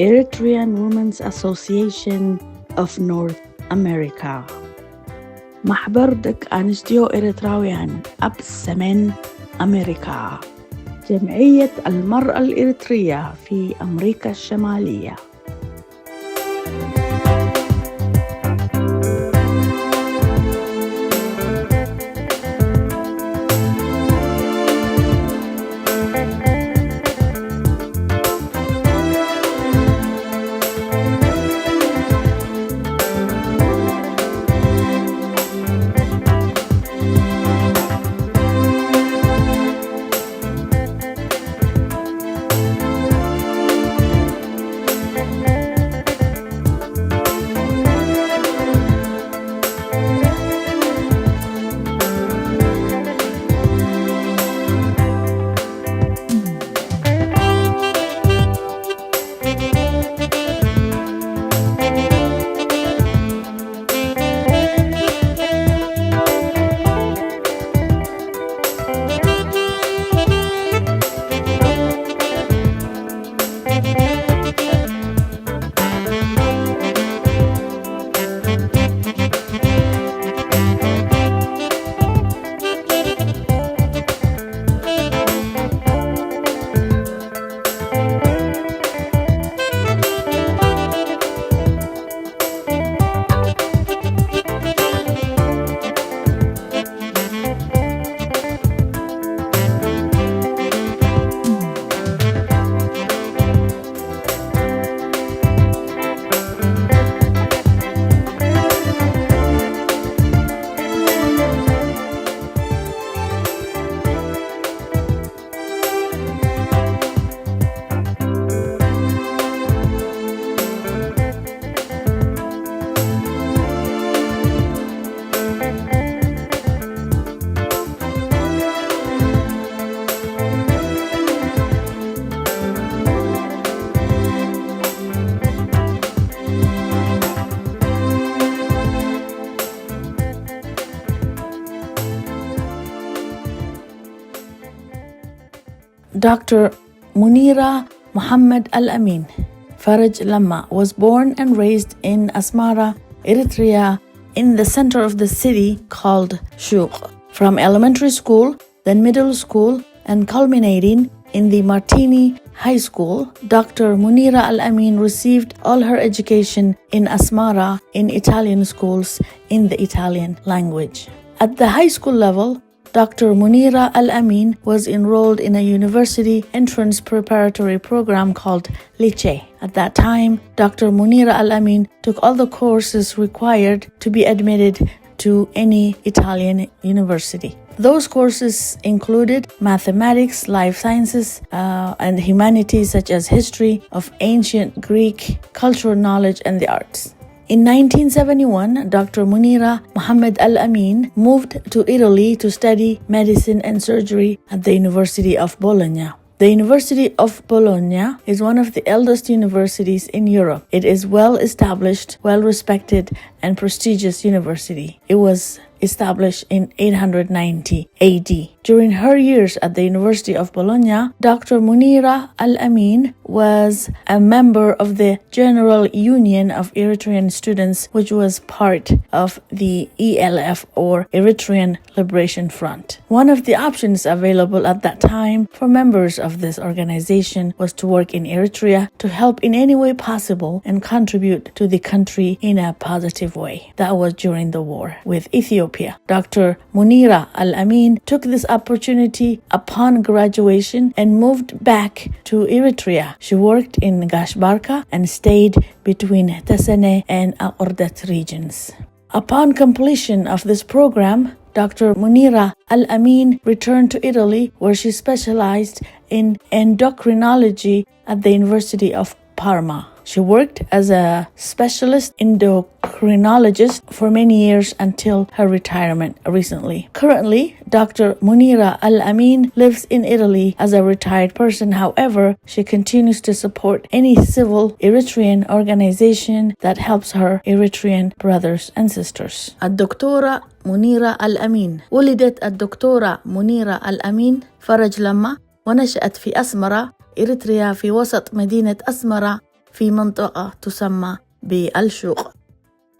Eritrean Women's Association of North America. ማሕበር ደቂ ኣንስትዮ ኤርትራውያን ኣብ ሰሜን ኣሜሪካ። جمعية المرأة الإريترية في أمريكا الشمالية. Doctor Munira Muhammad Al Amin Faraj Lama was born and raised in Asmara, Eritrea, in the center of the city called Shouq. From elementary school, then middle school, and culminating in the Martini High School, Doctor Munira Al Amin received all her education in Asmara in Italian schools in the Italian language. At the high school level, Doctor Munira Al Amin was enrolled in a university entrance preparatory program called Licee. At that time, Doctor Munira Al Amin took all the courses required to be admitted to any Italian university. Those courses included mathematics, life sciences, uh, and humanities such as history of ancient Greek, cultural knowledge, and the arts. In nineteen seventy-one, Doctor Munira Muhammad Al Amin moved to Italy to study medicine and surgery at the University of Bologna. The University of Bologna is one of the eldest universities in Europe. It is well established, well respected, and prestigious university. It was established in eight hundred ninety A D. During her years at the University of Bologna, Doctor Munira Al Amin was a member of the General Union of Eritrean Students, which was part of the E L F, or Eritrean Liberation Front. One of the options available at that time for members of this organization was to work in Eritrea to help in any way possible and contribute to the country in a positive way. That was during the war with Ethiopia. Doctor Munira Al Amin took this opportunity upon graduation and moved back to Eritrea. She worked in Gash Barka and stayed between Tesene and Aordet regions. Upon completion of this program, Doctor Munira Al Amin returned to Italy, where she specialized in endocrinology at the University of Parma. She worked as a specialist endocrinologist for many years until her retirement recently. Currently, Doctor Munira Al Amin lives in Italy as a retired person. However, she continues to support any civil Eritrean organization that helps her Eritrean brothers and sisters. الدكتورة منيرة الأمين. ولدت الدكتورة منيرة الأمين فرج لما، ونشأت في أسمرة، إريتريا، في وسط مدينة أسمرة، في منطقة تسمى بالشوق.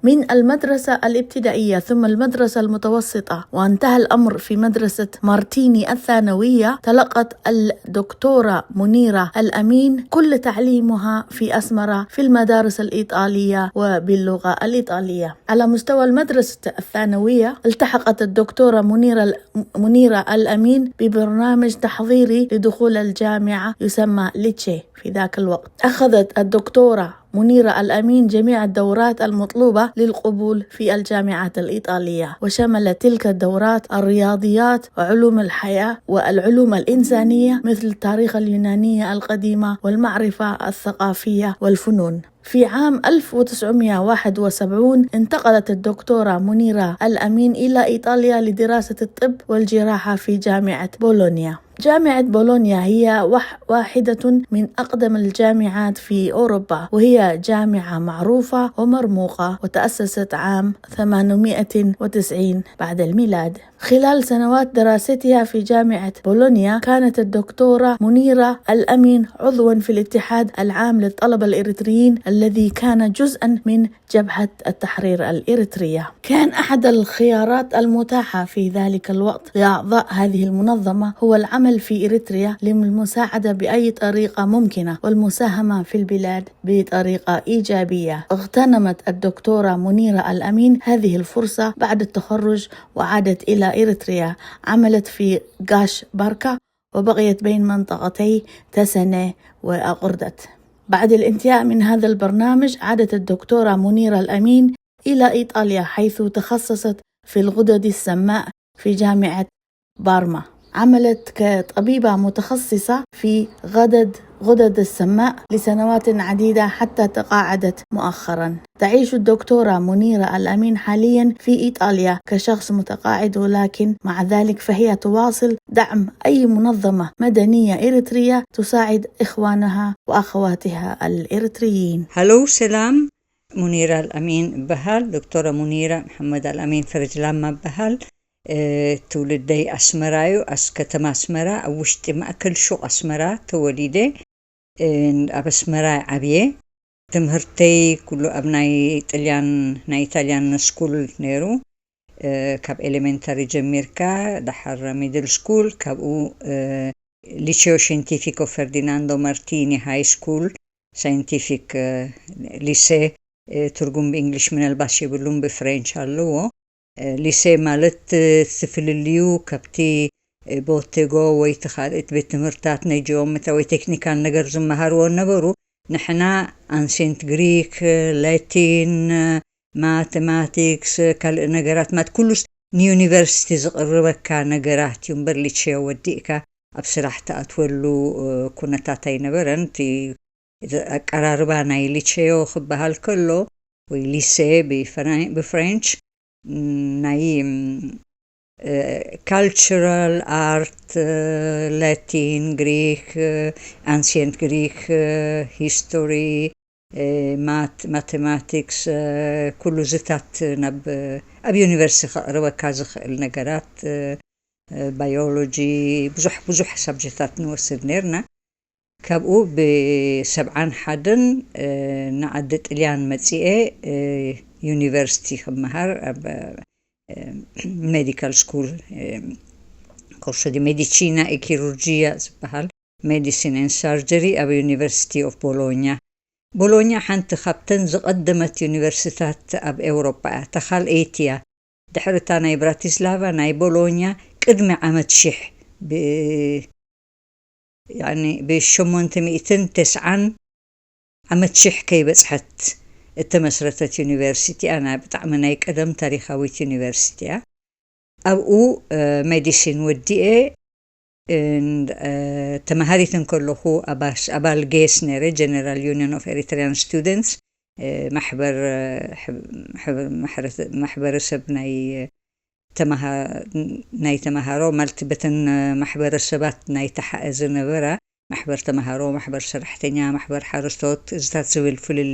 من المدرسة الابتدائية ثم المدرسة المتوسطة، وانتهى الأمر في مدرسة مارتيني الثانوية، تلقت الدكتورة منيرة الأمين كل تعليمها في أسمرة في المدارس الإيطالية وباللغة الإيطالية. على مستوى المدرسة الثانوية، التحقت الدكتورة منيرة، منيرة الأمين ببرنامج تحضيري لدخول الجامعة يسمى ليتشي في ذاك الوقت. أخذت الدكتورة منيرة الأمين جميع الدورات المطلوبة للقبول في الجامعات الإيطالية، وشملت تلك الدورات الرياضيات وعلوم الحياة والعلوم الإنسانية، مثل التاريخ اليونانية القديمة والمعرفة الثقافية والفنون. في عام ألف وتسعمية وواحد وسبعين انتقلت الدكتورة منيرة الأمين إلى إيطاليا لدراسة الطب والجراحة في جامعة بولونيا. جامعة بولونيا هي وح-، واحدة من أقدم الجامعات في أوروبا، وهي جامعة معروفة ومرموقة، وتأسست عام ثمانمائة وتسعين بعد الميلاد. خلال سنوات دراستها في جامعة بولونيا، كانت الدكتورة منيرة الأمين عضوا في الاتحاد العام للطلبة الإريتريين، الذي كان جزءا من جبهة التحرير الإريترية. كان أحد الخيارات المتاحة في ذلك الوقت لأعضاء هذه المنظمة هو العمل في إريتريا للمساعدة بأي طريقة ممكنة والمساهمة في البلاد بطريقة إيجابية. اغتنمت الدكتورة منيرة الأمين هذه الفرصة بعد التخرج وعادت إلى إريتريا. عملت في غاش باركا، وبقيت بين منطقتي تسنة وأقردت. بعد الانتهاء من هذا البرنامج، عادت الدكتورة منيرة الأمين إلى إيطاليا، حيث تخصصت في الغدد السماء في جامعة بارما. عملت كطبيبة متخصصة في غدد، غدد السماء لسنوات عديدة حتى تقاعدت مؤخرا. تعيش الدكتورة منيرة الأمين حاليا في إيطاليا كشخص متقاعد، ولكن مع ذلك فهي تواصل دعم أي منظمة مدنية إريترية تساعد إخوانها وأخواتها الإريتريين. ሃሎ ሰላም፣ ሙኒራ ኣልኣሚን እበሃል። ዶክተረ ሙኒራ መሓመድ ኣልኣሚን ፈረጅላማ እበሃል። ትውልደይ ኣስመራ እዩ። ኣስ ከተማ ኣስመራ፣ ኣብ ውሽጢ ማእከል ሹቕ ኣስመራ ተወሊደ። ኣብ ኣስመራ ዓብየ። ትምህርተይ ኩሉ ኣብ ናይ ጥልያን፣ ናይ ኢታልያን ስኩል ነይሩ። ካብ ኤሌመንታሪ ጀሚርካ፣ ደሓር ሚድል ስኩል፣ ካብኡ ሊቼዮ ሸንቲፊኮ ፈርዲናንዶ ማርቲኒ ሃይ ስኩል፣ ሳይንቲፊክ ሊሴ። ትርጉም ብእንግሊሽ ምናልባሽ የብሉን፣ ብፍሬንች ኣለዎ። ሊሴ ማለት ትፍልልዩ ካብቲ ቦቴጎ ወይ እቲ ካልእ ቤት ትምህርታት ናይ ጂኦሜትራ ወይ ቴክኒካል ነገር ዝመሃርዎ ነበሩ። ንሕና ኣንሴንት ግሪክ፣ ላቲን፣ ማቴማቲክስ፣ ካልእ ነገራት ማለት ኩሉስ ንዩኒቨርሲቲ ዝቕርበካ ነገራት እዩ እምበር ሊቼዮ ወዲእካ ኣብ ስራሕ ትኣትወሉ ኩነታት ኣይነበረን። እቲ ኣቀራርባ ናይ ሊቼዮ ክበሃል ከሎ ወይ ሊሴ ብፍሬንች ናይ ካልቸራል ኣርት፣ ላቲን፣ ግሪክ፣ ኣንሲየንት ግሪክ፣ ሂስቶሪ፣ ማት ማቴማቲክስ፣ ኩሉ ዝታት ናብ ኣብ ዩኒቨርሲቲ ከቕርበካ ዝኽእል ነገራት፣ ባዮሎጂ፣ ብዙሕ ብዙሕ ሳብጀክታት ንወስድ ነርና። ካብኡ ብሰብዓን ሓደን ንዓዲ ጥልያን መፂኤ ዩኒቨርሲቲ ክመሃር ኣብ ሜዲካል ስኩል፣ ኮርሶ ዲ ሜዲቺና ኤ ኪሩርጂያ ዝበሃል፣ ሜዲሲን ኤን ሳርጀሪ ኣብ ዩኒቨርሲቲ ኦፍ ቦሎኛ። ቦሎኛ ሓንቲ ካብተን ዝቐደመት ዩኒቨርሲታት ኣብ ኤውሮጳ እያ፣ ተኻልኤይቲ እያ። ድሕሪ እታ ናይ ብራቲስላቫ፣ ናይ ቦሎኛ ቅድሚ ዓመት ሽሕ ብ ያኒ ብሸሞንተ ሚእትን ተስዓን ዓመት ሽሕ ከይበጽሐት እተመስረተት ዩኒቨርሲቲ እያ። ናይ ብጣዕሚ ናይ ቀደም ታሪኻዊት ዩኒቨርሲቲ እያ። ኣብኡ ሜዲሲን ወዲኤ ተመሃሪት እንከለኹ ኣባል ጌስ ነይረ፣ ጀነራል ዩኒየን ኦፍ ኤሪትሪያን ስቱደንትስ፣ ማሕበር ማሕበረሰብ ናይ ናይ ተምሃሮ ማለት በተን ማሕበረሰባት ናይ ተሓኤ ዝነበራ ማሕበር ተምሃሮ፣ ማሕበር ሰራሕተኛ፣ ማሕበር ሓረስቶት እዚታት ዝብል ፍልል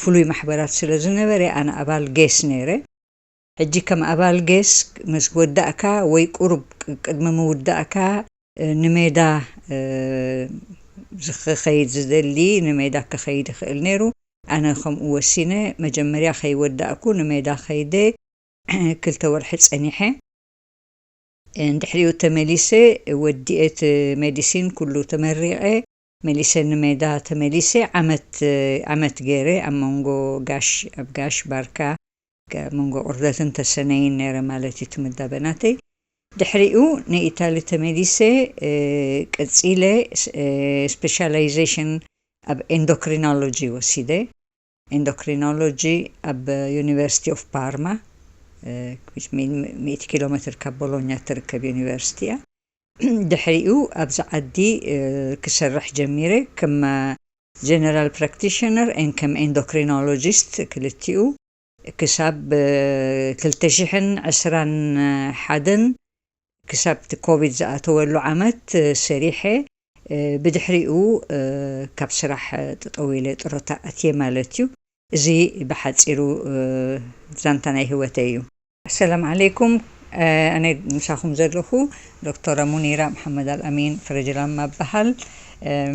ፍሉይ ማሕበራት ስለ ዝነበረ ኣነ ኣባል ጌስ ነይረ። ሕጂ ከም ኣባል ጌስ ምስ ወዳእካ ወይ ቁሩብ ቅድሚ ምውዳእካ ንሜዳ ክኸይድ ዝደሊ ንሜዳ ክኸይድ ይኽእል ነይሩ። ኣነ ከምኡ ወሲነ፣ መጀመርያ ከይወዳእኩ ንሜዳ ከይደ ክልተ ወርሒ ጸኒሐ። እንድሕሪኡ ተመሊሰ ወዲኤት ሜዲሲን ኩሉ ተመሪቐ፣ መሊሰ ንሜዳ ተመሊሰ። ዓመት ዓመት ገይረ ኣብ መንጎ ጋሽ ኣብ ጋሽ ባርካ፣ ኣብ መንጎ ቁርደትን ተሰነይን ነይረ ማለት እዩ ትምዳበናተይ። ድሕሪኡ ንኢታሊ ተመሊሰ፣ ቀጺለ ስፔሻላይዜሽን ኣብ ኤንዶክሪኖሎጂ ወሲደ። ኤንዶክሪኖሎጂ ኣብ ዩኒቨርሲቲ ኦፍ ፓርማ፣ ሚእቲ ኪሎ ሜትር ካብ ቦሎኛ ትርከብ ዩኒቨርሲቲ እያ። ድሕሪኡ ኣብዚ ዓዲ ክሰርሕ ጀሚረ፣ ከም ጀነራል ፕራክቲሽነር ን ከም ኤንዶክሪኖሎጂስት ክልቲኡ። ክሳብ ክልተ ሽሕን ዕስራን ሓደን፣ ክሳብ እቲ ኮቪድ ዝኣተወሉ ዓመት ሰሪሐ። ብድሕሪኡ ካብ ስራሕ ጠጠው ኢለ ጥሮታ ኣትየ ማለት እዩ። እዚ ብሓፂሩ ዛንታ ናይ ህይወተይ እዩ። ኣሰላም ዓለይኩም። ኣነ ምሳኹም ዘለኹ ዶክተረ ሙኒራ መሓመድ ኣልኣሚን ፍረጅላማ እበሃል።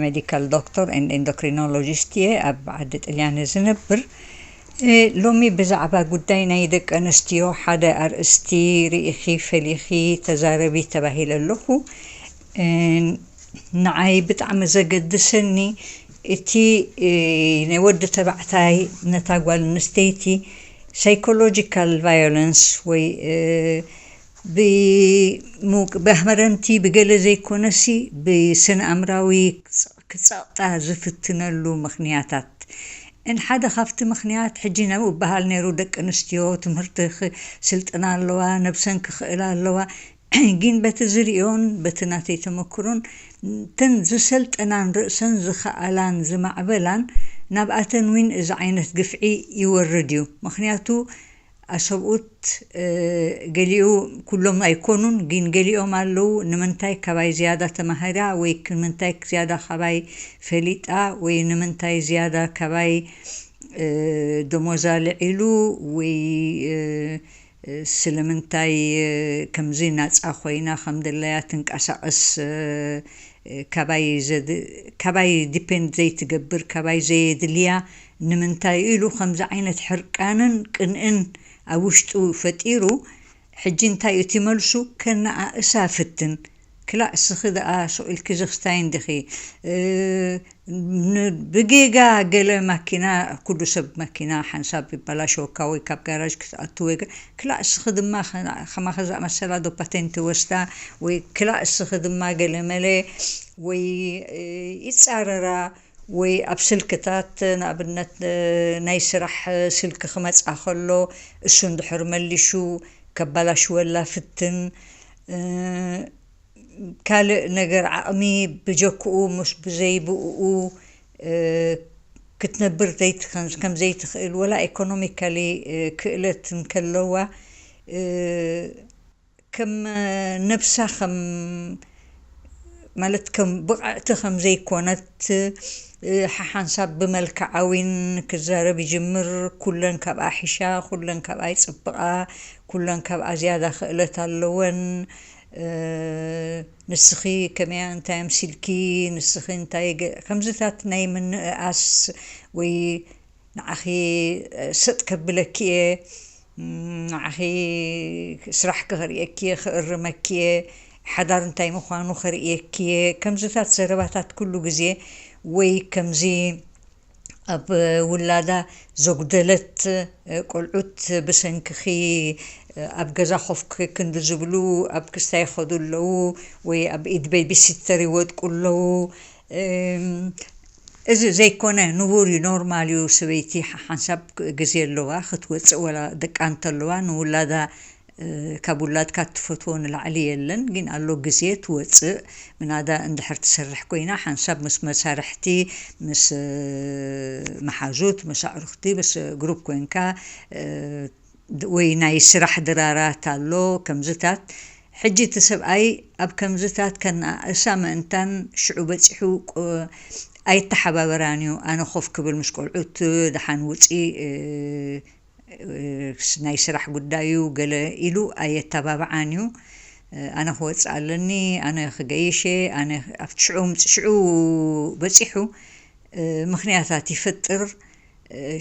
ሜዲካል ዶክተር ኤንድ ኤንዶክሪኖሎጂስት እየ፣ ኣብ ዓዲ ጥልያን ዝነብር። ሎሚ ብዛዕባ ጉዳይ ናይ ደቂ ኣንስትዮ ሓደ ኣርእስቲ ርኢኺ ፈሊኺ ተዛረቢ ተባሂለ ኣለኹ። ንዓይ ብጣዕሚ ዘገድሰኒ እቲ ናይ ወዲ ተባዕታይ ነታ ጓል ኣንስተይቲ ሳይኮሎጂካል ቫዮለንስ ወይ ብመረምቲ ብገለ ዘይኮነሲ ብስነ ኣምራዊ ክጸቕጣ ዝፍትነሉ ምኽንያታት። እን ሓደ ካብቲ ምኽንያት ሕጂ ናብኡ እበሃል ነይሩ፣ ደቂ ኣንስትዮ ትምህርቲ ስልጥና ኣለዋ፣ ነብሰን ክኽእላ ኣለዋ። ግን በቲ ዝርእዮን በቲ ናተይ ተመክሮን እተን ዝሰልጠናን ርእሰን ዝኸኣላን ዝማዕበላን ናብኣተን እውን እዚ ዓይነት ግፍዒ ይወርድ እዩ። ምኽንያቱ ኣሰብኡት ገሊኡ ኩሎም ኣይኮኑን፣ ግን ገሊኦም ኣለዉ። ንምንታይ ካባይ ዝያዳ ተማሂራ ወይ ንምንታይ ዝያዳ ካባይ ፈሊጣ ወይ ንምንታይ ዝያዳ ካባይ ደሞዛ ልዒሉ ወይ ስለምንታይ ከምዚ ናፃ ኮይና ከም ድላያ ትንቀሳቐስ፣ ካባይ ዲፔንድ ዘይትገብር፣ ካባይ ዘየድልያ ንምንታይ ኢሉ ከምዚ ዓይነት ሕርቃንን ቅንእን ኣብ ውሽጡ ፈጢሩ። ሕጂ እንታይ እቲ መልሱ? ከነኣእሳ ፍትን። ክላእ እስኺ ደኣ ስቕ ኢልኪ ዘኽስታይ እንዲኺ። ብጌጋ ገለ ማኪና፣ ኩሉ ሰብ ማኪና ሓንሳብ ይበላሸወካ ወይ ካብ ጋራጅ ክትኣቱ ወይ ገ-፣ ክላእ እስኺ ድማ ከማኺ ዝኣመሰላ ዶ ፓቴንት ወስዳ ወይ ክላእ እስኺ ድማ ገለ መለ ወይ ይጻረራ ወይ ኣብ ስልክታት ንኣብነት ናይ ስራሕ ስልኪ ክመጻ ከሎ እሱ እንድሕር መሊሹ ከባላሽወላ ፍትን። ካልእ ነገር ዓቕሚ ብጀክኡ ምስ ብዘይብኡ ክትነብር ከም ዘይትኽእል ወላ ኢኮኖሚካሊ ክእለት እንከለዋ ከም ነብሳ ከም ማለት ከም ብቕዕቲ ከም ዘይኮነት ሓሓንሳብ ብመልክዓዊን ክዛረብ ይጅምር። ኩለን ካብኣ ሒሻ፣ ኩለን ካብኣ ይጽብቓ፣ ኩለን ካብኣ ዝያዳ ክእለት ኣለወን። ንስኺ ከመያ እንታይ ኣምሲልኪ፣ ንስኺ እንታይ ገ-፣ ከምዚታት ናይ ምንእኣስ ወይ ንዓኺ ስጥ ከብለኪ እየ፣ ንዓኺ ስራሕኪ ክርእየኪ እየ፣ ክእርመኪ እየ፣ ሓዳር እንታይ ምዃኑ ክርእየኪ እየ። ከምዚታት ዘረባታት ኩሉ ግዜ ወይ ከምዚ ኣብ ውላዳ ዘጉደለት ቆልዑት ብሰንክኺ ኣብ ገዛ ኮፍ ክንዲ ዝብሉ ኣብ ክስታ ይኸዱ ኣለዉ ወይ ኣብ ኢድ ቤቢሲተር ይወድቁ ኣለዉ። እዚ ዘይኮነ ንቡር እዩ፣ ኖርማል እዩ። ሰበይቲ ሓንሳብ ግዜ ኣለዋ ክትወፅእ፣ ወላ ደቃ እንተለዋ ንውላዳ ካብ ውላድካ እትፈትዎ ንላዕሊ የለን። ግን ኣሎ ግዜ ትወፅእ፣ ምናዳ እንድሕር ትሰርሕ ኮይና ሓንሳብ ምስ መሳርሕቲ፣ ምስ መሓዙት፣ ምስ ኣዕሩኽቲ፣ ምስ ግሩፕ ኮይንካ ወይ ናይ ስራሕ ድራራት ኣሎ ከምዝታት። ሕጂ እቲ ሰብኣይ ኣብ ከምዝታት ከነኣእሳ ምእንታን ሽዑ በፂሑ ኣይተሓባበራን እዩ። ኣነ ኮፍ ክብል ምስ ቆልዑት ደሓን ውፂ ናይ ስራሕ ጉዳይ እዩ ገለ ኢሉ ኣየተባብዓን እዩ። ኣነ ክወፅእ ኣለኒ፣ ኣነ ክገይሽ እየ፣ ኣነ ኣብቲ ሽዑ ምፅ-፣ ሽዑ በፂሑ ምኽንያታት ይፈጥር።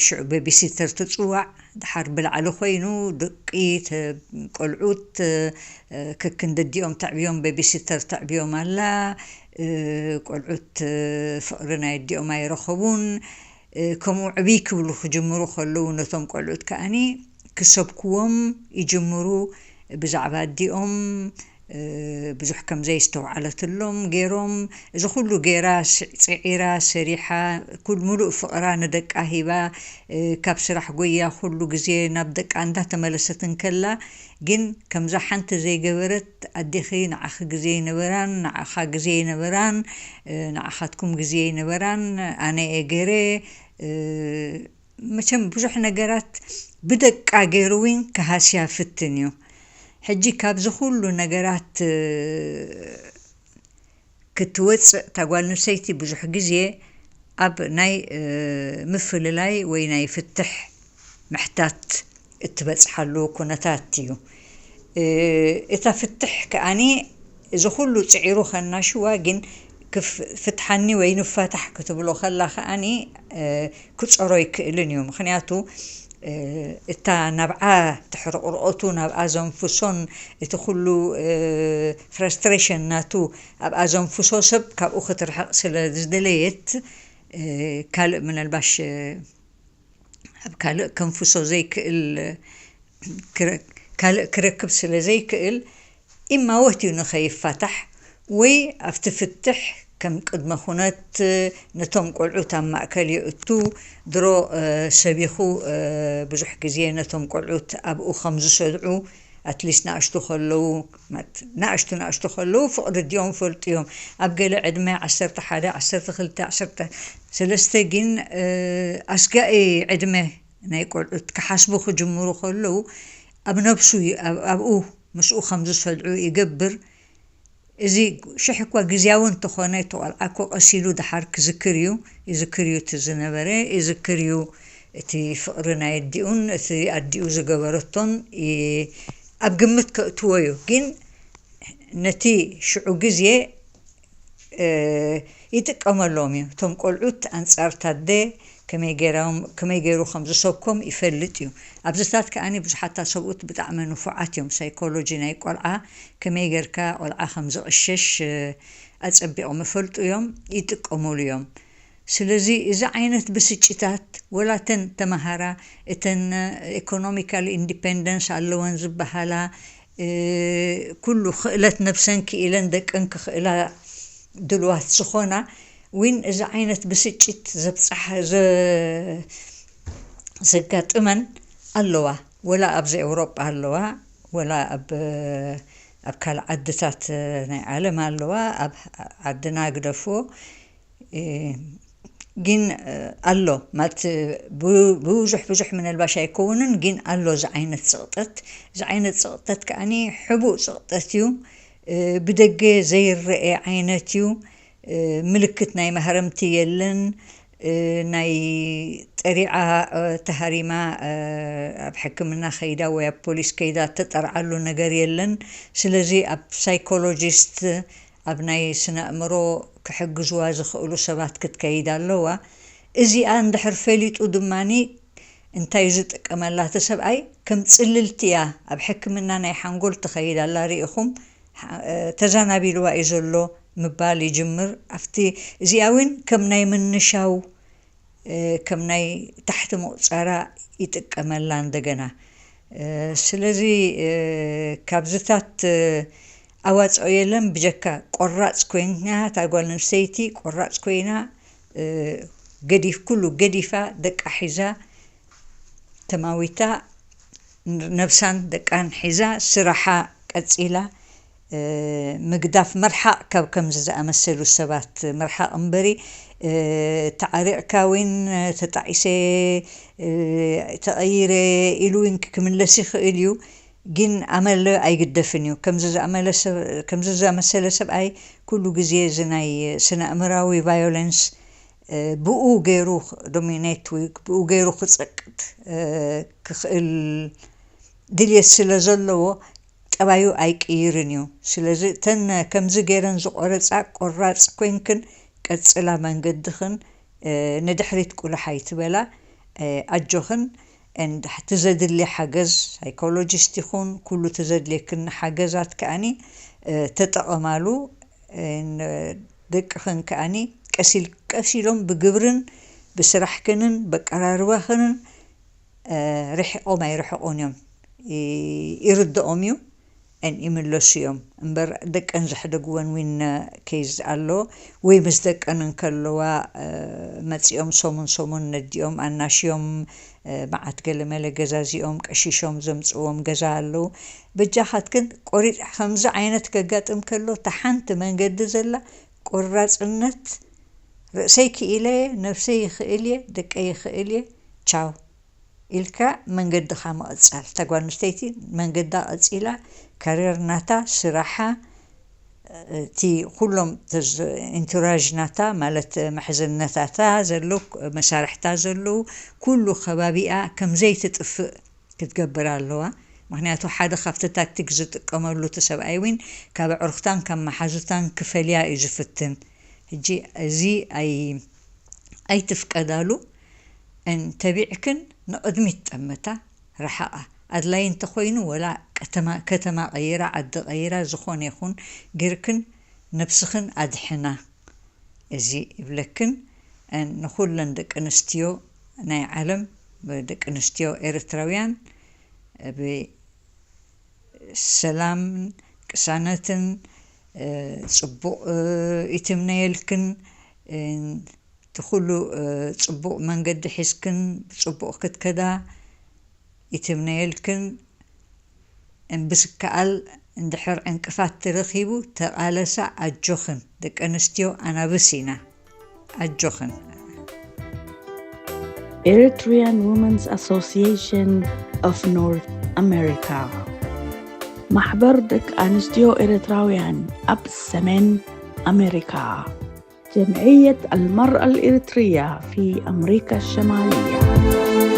ሽዑ ቤቢሲተር ትፅዋዕ፣ ድሓር ብላዕሊ ኮይኑ ደቂ ተ-፣ ቆልዑት ከክንደዲኦም ተዕብዮም፣ ቤቢሲተር ተዕብዮም ኣላ። ቆልዑት ፍቕሪ ናይ ኣዲኦም ኣይረኸቡን። ከምኡ ዕብይ ክብሉ ክጅምሩ ከለዉ ነቶም ቆልዑት ከኣኒ ክሰብክዎም ይጅምሩ። ብዛዕባ ኣዲኦም ብዙሕ ከም ዘየስተውዓለትሎም ገይሮም፣ እዚ ኩሉ ገይራ፣ ስዕ-፣ ጽዒራ፣ ሰሪሓ፣ ኩል-፣ ሙሉእ ፍቕራ ንደቃ ሂባ፣ ካብ ስራሕ ጎያ ኩሉ ግዜ ናብ ደቃ እንዳተመለሰት እንከላ፣ ግን ከምዛ ሓንቲ ዘይገበረት፣ ኣዴኺ ንዓኺ ግዜ ይነበራን፣ ንዓኻ ግዜ ይነበራን፣ ንዓኻትኩም ግዜ ይነበራን፣ ኣነ እየ ገይረ፣ መቸም ብዙሕ ነገራት ብደቃ ገይሩ እውን ክሃስያ ፍትን እዩ። ሕጂ ካብዚ ኩሉ ነገራት ክትወፅእ እታ ጓል ኣንስተይቲ ብዙሕ ግዜ ኣብ ናይ ምፍልላይ ወይ ናይ ፍትሕ ምሕታት እትበፅሓሉ ኩነታት እዩ። እታ ፍትሕ ከኣኒ እዚ ኩሉ ፅዒሩ ከናሽዋ ግን ክፍ-፣ ፍትሓኒ ወይ ንፋታሕ ክትብሎ ከላ ከኣኒ ክፀሮ ይክእልን እዩ። ምኽንያቱ እታ ናብዓ ትሕርቕርኦቱ ናብኣ ዘንፍሶን እቲ ኩሉ ፍረስትሬሽን ናቱ ኣብኣ ዘንፍሶ ሰብ ካብኡ ክትርሕቕ ስለ ዝደለየት ካልእ ምናልባሽ ኣብ ካልእ ከንፍሶ ዘይክእል ክረ-፣ ካልእ ክረክብ ስለ ዘይክእል ኢማወት እዩ ንኸይፋታሕ ወይ ኣብቲ ፍትሕ ከም ቅድመ ኩነት ነቶም ቆልዑት ኣብ ማእከል የእቱ። ድሮ ሰቢኹ ብዙሕ ግዜ ነቶም ቆልዑት ኣብኡ ከም ዝሰድዑ ኣትሊስት ንኣሽቱ ከለዉ ንኣሽቱ ንኣሽቱ ከለዉ ፍቕሪ ኣዲኦም ይፈልጡ እዮም። ኣብ ገለ ዕድመ ዓሰርተ ሓደ ዓሰርተ ክልተ ዓሰርተ ሰለስተ ግን ኣስጋኢ ዕድመ ናይ ቆልዑት ክሓስቡ ክጅምሩ ከለዉ ኣብ ነብሱ ኣብኡ ምስኡ ከም ዝሰድዑ ይገብር። እዚ ሽሕ እኳ ግዝያዊ እንተኾነ እቲ ቆልዓ እኮ ቀሲሉ ድሓር ክዝክር እዩ። ይዝክር እዩ እቲ ዝነበረ፣ ይዝክር እዩ እቲ ፍቕሪ ናይ ኣዲኡን እቲ ኣዲኡ ዝገበረቶን ኣብ ግምት ከእትዎ እዩ። ግን ነቲ ሽዑ ግዜ ይጥቀመሎም እዩ። እቶም ቆልዑት ኣንጻር ታደ ከመይ ገይሮም፣ ከመይ ገይሩ ከም ዝሰብኮም ይፈልጥ እዩ። ኣብዚታት ከኣኒ ብዙሓት ሰብኡት ብጣዕሚ ንፉዓት እዮም። ሳይኮሎጂ ናይ ቆልዓ ከመይ ጌርካ ቆልዓ ከም ዝቕሸሽ ኣጸቢቖም ይፈልጡ እዮም፣ ይጥቀሙሉ እዮም። ስለዚ እዚ ዓይነት ብስጭታት ወላ እተን ተመሃራ እተን ኢኮኖሚካል ኢንዲፔንደንስ ኣለወን ዝበሃላ ኩሉ ክእለት ነብሰን ክኢለን ደቀን ክኽእላ ድልዋት ዝኾና ዊን እዚ ዓይነት ብስጭት ዘብጻሕ ዘጋጥመን ኣለዋ። ወላ ኣብዚ ኤውሮጳ ኣለዋ፣ ወላ ኣብ ኣብ ካልእ ዓድታት ናይ ዓለም ኣለዋ። ኣብ ዓድና ግደፎ ግን ኣሎ ማለት ብዙሕ ብዙሕ ምንልባሽ ኣይከውንን፣ ግን ኣሎ እዚ ዓይነት ጽቕጠት። እዚ ዓይነት ጽቕጠት ከኣኒ ሕቡእ ጽቕጠት እዩ። ብደገ ዘይረኤ ዓይነት እዩ። ምልክት ናይ ማህረምቲ የለን። ናይ ጠሪዓ ተሃሪማ ኣብ ሕክምና ከይዳ ወይ ኣብ ፖሊስ ከይዳ ተጠርዓሉ ነገር የለን። ስለዚ ኣብ ሳይኮሎጂስት ኣብ ናይ ስነ ኣእምሮ ክሕግዝዋ ዝኽእሉ ሰባት ክትከይድ ኣለዋ። እዚኣ እንድሕር ፈሊጡ ድማኒ እንታይ ዝጥቀመላ እቲ ሰብኣይ ከም ጽልልቲ እያ ኣብ ሕክምና ናይ ሓንጎል ትኸይድ ኣላ ርኢኹም ተዛናቢልዋ እዩ ዘሎ ምባል ይጅምር። ኣብቲ እዚኣ እውን ከም ናይ ምንሻው ከም ናይ ታሕቲ ምቑጻራ ይጥቀመላ እንደገና። ስለዚ ካብዚታት ኣዋፅኦ የለን ብጀካ ቆራፅ ኮይና እታ ጓል ኣንስተይቲ ቆራፅ ኮይና ገዲፍ ኩሉ ገዲፋ ደቃ ሒዛ ተማዊታ ነብሳን ደቃን ሒዛ ስራሓ ቀፂላ ምግዳፍ መርሓቕ ካብ ከምዚ ዝኣመሰሉ ሰባት መርሓቕ እምበሪ ተዓሪቕካ ወይን ተጣዒሰ ተቐይረ ኢሉ እውን ክምለስ ይኽእል እዩ። ግን ኣመል ኣይግደፍን እዩ። ከምዚ ዝኣመለ ሰብ-፣ ከምዚ ዝኣመሰለ ሰብኣይ ኩሉ ግዜ እዚ ናይ ስነ ኣእምራዊ ቫዮለንስ ብኡ ገይሩ ዶሚኔት ወይ ብኡ ገይሩ ክጸቅጥ ክኽእል ድልየት ስለ ዘለዎ ጠ-፣ ጠባዩ ኣይቅይርን እዩ። ስለዚ እተን ከምዚ ገይረን ዝቆረፃ፣ ቆራፅ ኮይንክን ቀፅላ መንገድኽን፣ እ፣ ንድሕሪት ቁልሕ ኣይትበላ። እ፣ ኣጆኽን። And እቲ ዘድሊ ሓገዝ፣ ሳይኮሎጂስት ይኹን ኩሉ ተዘድልየክን ሓገዛት ከኣኒ፣ እ፣ ተጠቐማሉ። እ፣ ን-፣ ደቅኽን ከኣኒ ቀሲል-፣ ቀሲሎም ብግብርን ብስራሕክንን በቀራርባኽንን፣ እ፣ ርሒቖም ኣይርሕቑን እዮም። ይ-፣ ይርድኦም እዩ። እን ይምለሱ እዮም እምበር፣ ደቀን ዘሕደግወን ዊን ኬዝ ኣሎ። ወይ ምስ ደቀን እንከለዋ፣ እ፣ መጺኦም ሰሙን ሰሙን ነዲኦም ኣናሽዮም፣ እ፣ መዓት ገለመለ ገዛዚኦም ቀሺሾም ዘምጽዎም ገዛ ኣለዉ። በጃኻትክን ቆሪጥ ከምዚ ዓይነት ከጋጥም ከሎ፣ እታ ሓንቲ መንገዲ ዘላ ቆራጽነት፣ ርእሰይ ክኢለ እየ፣ ነፍሰይ ይኽእል እየ፣ ደቀይ ይኽእል እየ፣ ቻው ኢልካ መንገድኻ ምቕጻል። እታ ጓል ኣንስተይቲ መንገዳ ቀጺላ፣ ካሪየር ናታ፣ ስራሓ፣ እቲ ኩሎም ተዝ-፣ ኢንቱራዥ ናታ፣ ማለት መሕዘነታታ ዘለዉ፣ መሳርሕታ ዘለዉ፣ ኩሉ ከባቢኣ ከም ዘይትጥፍእ ክትገብር ኣለዋ። ምኽንያቱ ሓደ ካብቲ ታክቲክ ዝጥቀመሉ እቲ ሰብኣይ እውን ካብ ኣዕሩኽታን ካብ መሓዙታን ክፈልያ እዩ ዝፍትን። ሕጂ እዚ ኣይ-፣ ኣይትፍቀዳሉ። እንተቢዕክን ንቕድሚት ጠምታ፣ ረሓቓ። ኣድላይ እንተኾይኑ ወላ ከተማ፣ ከተማ ቀይራ፣ ዓዲ ቀይራ፣ ዝኾነ ይኹን ጌርክን ነብስኽን ኣድሕና። እዚ ይብለክን። ንኹለን ደቂ ኣንስትዮ ናይ ዓለም፣ ደቂ ኣንስትዮ ኤርትራውያን፣ ብሰላምን ቅሳነትን፣ እ፣ ጽቡቕ፣ እ፣ ይትምነየልክን። እ፣ እቲ ኩሉ፣ እ፣ ጽቡቕ መንገዲ ሒዝክን ብጽቡቕ ክትከዳ ይትምነየልክን። ብዝከኣል እንድሕር ዕንቅፋት ተረኺቡ፣ ተቓለሳ፣ ኣጆኽን። ደቂ ኣንስትዮ ኣናብስ ኢና። ኣጆኽን። Eritrean Women's Association of North America. ማሕበር ደቂ ኣንስትዮ ኤርትራውያን ኣብ ሰሜን ኣሜሪካ። جمعية المرأة الإريترية في أمريكا الشمالية.